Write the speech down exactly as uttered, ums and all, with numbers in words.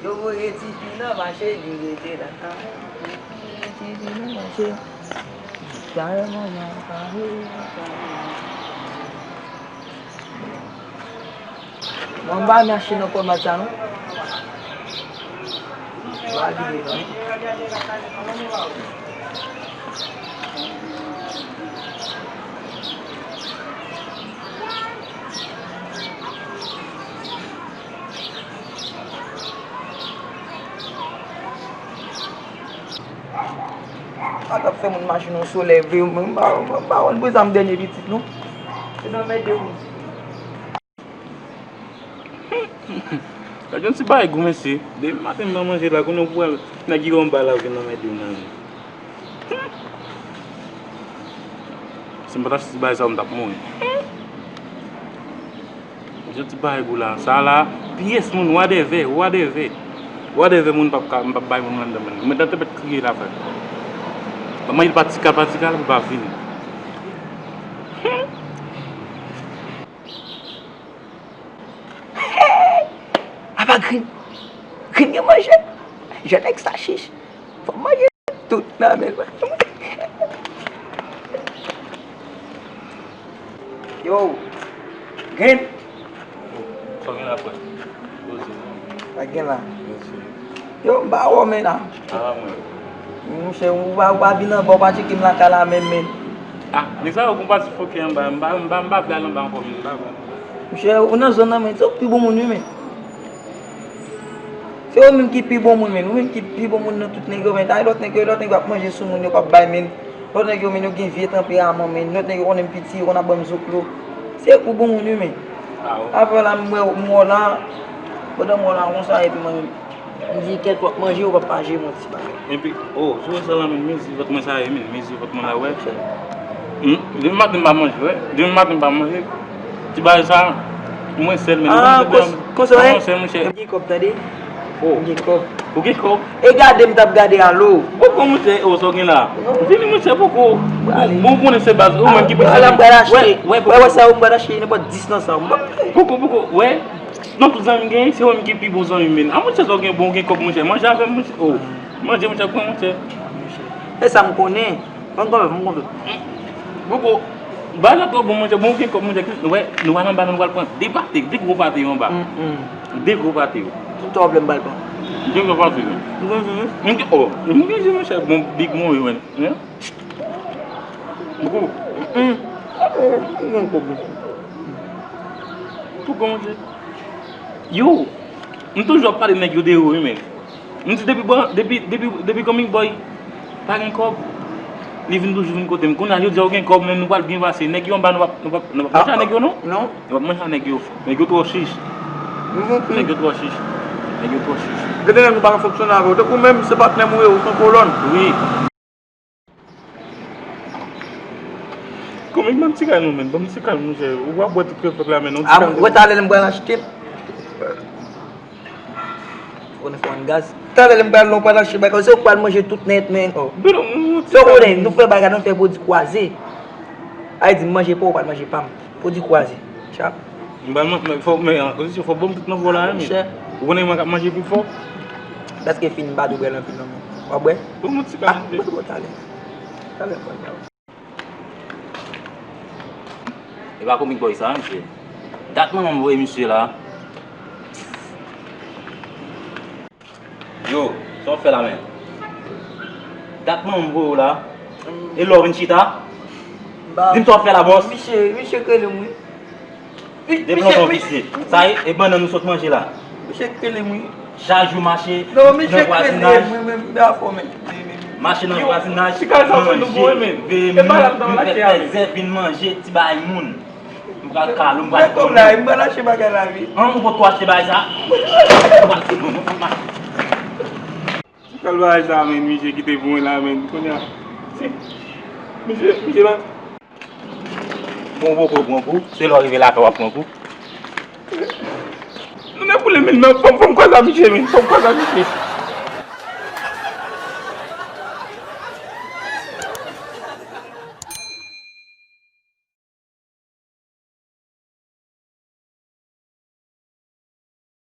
Yo voye tifi nan mache, li rete la. Yo voye tifi nan mache. Sa yo manman pa vle. Mwen pa mache nan kòmant sa non. Mwen pa vle non. Sa k ap fè moun mache nan solèy vre, mwen m pa, m pa konn pou sa m dènye pitit non. Se nan mède moun. Gad yon ti bagay gou mesye. Depi maten m pa manje la, kounye w pou wè nèg ki gon ba la vin nan mède w nan. Si m pa t achte ti bagay sa yo, m t ap mouri. Jan ti bagay gou la. Sa la, pyès moun, wadèvè, wadèvè. Wadèvè moun p ap ka, m p ap bay moun anndan men. Mwen dan tèpèt kriye la frè. Ban mwen pa ti kal, pa ti kal, pou pa vini. Apa Green? Green gen manje. Jèn nèg sa chich. Fò m manje. Tout nan men l. Yo, Green. Sa w gen la, frè? Poze. Sa gen la? Mèsi. Yo, m pa wè w, men, la. Ah, mwen. Monchè, ou pa, ou pa vin anba, ou pa tcheke m lakay la menm, men. Ah, nèg sa yo gon pati foke anba, m pa, m pa, m pa vle al anba ankò, men, m pa vle. Monchè, ou nan zòn nan, men, se ou k pi bon moun, wi, men. Se ou menm ki pi bon moun, men. Ou menm ki pi bon moun nan tout nèg yo, men. Ay, lòt nèg yo, lòt nèg yo ap manje sou moun yo, p ap bay, men. Lòt nèg yo, men, yo gen vye tanperaman, men. Lòt nèg yo konnen m piti, yo konn ap ban m zoklo. Se ou bon moun, wi, men. Ah, wi. Apre la, m wè, m wè w la, pandan m wè w la, konsa, epi mwen, m di, kèt w ap manje, ou p ap manje, mon ti bagay. Epi, oh, sou sa la, men, mezi vant mwen sa ye, men, mezi vant mwen la, wè. Depi maten m pa manje, wè. Depi maten m pa manje. Ti bagay sa, mwen sèl, men. Ah, konsa, konsa, mwen sèl, monchè. Gen kòb, tande. Oh. Gen kòb. Ou gen kòb? E gade m t ap gade alo. Poko, monchè, oh, sa w gen la? Vini, monchè, poko. Bon, bon, konnen se baz, ou menm ki pèsonèl. Wè, wè, wè, sa yo m pral achte, nenpòt dis nan sa. Poko, poko, wè. Nan tout zanmi m genyen, se ou menm ki pi bon zanmi m, men. A, monchè, sa w gen, bon, ou gen kòb, monchè. Manje avè m, monchè. Oh, manje, monchè, pran, monchè. E sa m konnen. Mwen konprann, mwen konprann. Poko, bagay la twò bon, monchè. Bon, ou gen kòb, monchè. Nou wè, nou al anba, nou pral pran de pate, de gwo pate yo anba. De gwo pate yo. Tout pwoblèm pral pran. De gwo pate yo. Mwen gen, oh, mwen gen, monchè, bon, big mwen, wi, men. Poko. Mwen gen pwoblèm. Poko, monchè. Yo, m toujou ap pale nèg yo deyò, wi, men. M di depi bò, depi, depi, depi Comic Boy pa gen kòb, li vin toujou vin kote m. Kounye a, yo di a ou gen kòb, men nou pral byen pase. Nèg yo anba, nou p ap, nou p ap, nou p ap manje a nèg yo, non? Non. Nou p ap manje a nèg yo. Nèg yo twò chich. Nèg yo twò chich. Nèg yo twò chich. Gen de nèg nou pa ka fonksyone avè w. Tankou menm, se patnè m ou ye, ou se yon kolòn. Wi. Kòm ban m ti kal non, men, ban m ti kal, monchè. Ou ap bwè tout krevèt la, men, yon ti kal. Wè, talè lè m pral achte l. Ou konnen fò ann gaz. Talè lè m pral, lè m pral achte bagay, se ou k pral manje tout nèt, men. Sa w konnen, nou fè bagay, nou fè pwodui kwaze. Sa vle di, m manje pa w, ou pral manje pa m. Pwodui kwaze. Tchap. M pral man-, men fò, men, an kondisyon, fò ban m tout nan vò la, men. Monchè. Ou konnen mwen k ap manje pi fò. Dèske fini, m pa dwe bwè l anpil non, men. W ap bwè? Ban m yon ti kal. Ah, mwen bon talè. Talè, mwen pral. E pa Comic Boy sa, mesye. Dat manman m voye misye la. Yo, sa w ap fè la, men? Dat manman m voye w la. E lè w vin chita? Di m sa w ap fè la, bòs. Misye, misye k rele m, wi. Depi lontan w visye. Sa e, e bannann ou sot manje la. Misye k rele m, wi. Chak jou mache nan vwazinaj. Non, misye k rele m, wi, men m dakò, men. Mache nan vwazinaj, manje, veye moun, vin fè plèzè, vin manje ti bay moun. M pral kale w, m pral kale w. M pral achte bagay la, wi. An, ou potko achte bagay sa? Ou pral fè non, non, non, non. Ti kal bagay sa, men, misye kite pou mwen la, men. Kounye a, si, misye, misye la. Bon, ou poko pran kou, se lè w rive lakay w ap pran kou. Nou nèk boule, men, men, fò m, fò m kwaze a misye, men, fò m kwaze a misye.